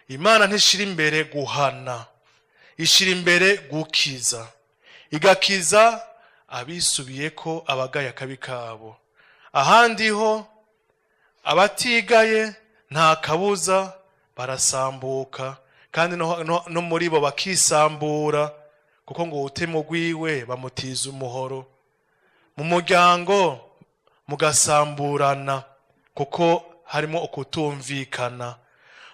Imana ntishira imbere guhana, ishira imbere gukiza, igakiza abisubiyeko, abagaye akabi kabo. Ahandi ho abatigaye nta kabuza barasambuka, kandi no muri bo bakisambura, kuko ngo utema ugwiwe bamutiza umuhoro. Mu muryango mugasamburana kuko harimo ukutumvikana.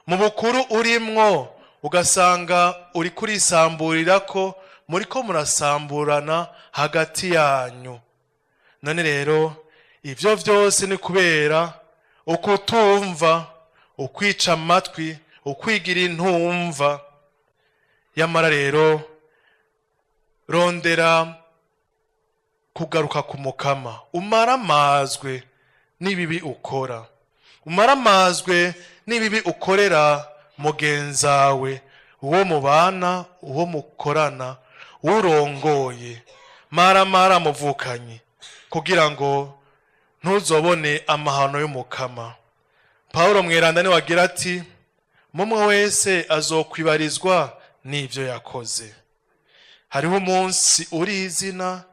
Mu bukuru urimwo ugasanga uri kurisamburira ko muriko murasamburana hagati yanyu. None rero ivyo vyose ni kubera ukutumva, ukwica amatwi, ukwigira intumva. Yamara rero rondera kugaruka ku Mukama, umaramazwe n'ibibi ukora, umaramazwe n'ibibi ukorera mugenzawe, uwo mubana, uwo mukorana, urongoye. Maramara muvukanyi, kugira ngo ntuzobone amahano y'Umukama. Pawulo mweranda niwe agira ati: "Mumwe wese azokwibarizwa n'ivyo yakoze." Hariho umunsi uri izina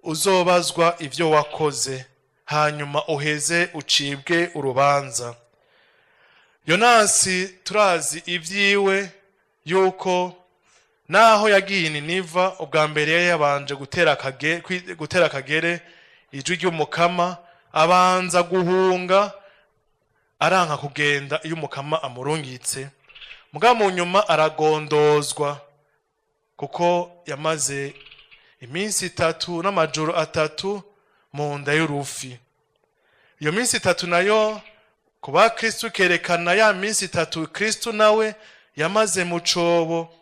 uzobazwa ivyo wakoze, hanyuma uheze ucibwe urubanza. Yonasi turazi ibyiwe, yuko naho yagiye i Niniva ubwa mbere yari yabanje gutera akagere ijwi ry'Umukama, abanza guhunga, aranka kugenda iyo Umukama amurungitse. Mugabo mu nyuma aragondozwa, kuko yamaze iminsi 3 n'amajoro 3 mu nda y'urufi. Iyo minsi 3 nayo ku ba Kristu kerekana ya minsi 3 Kristu nawe yamaze mu cobo.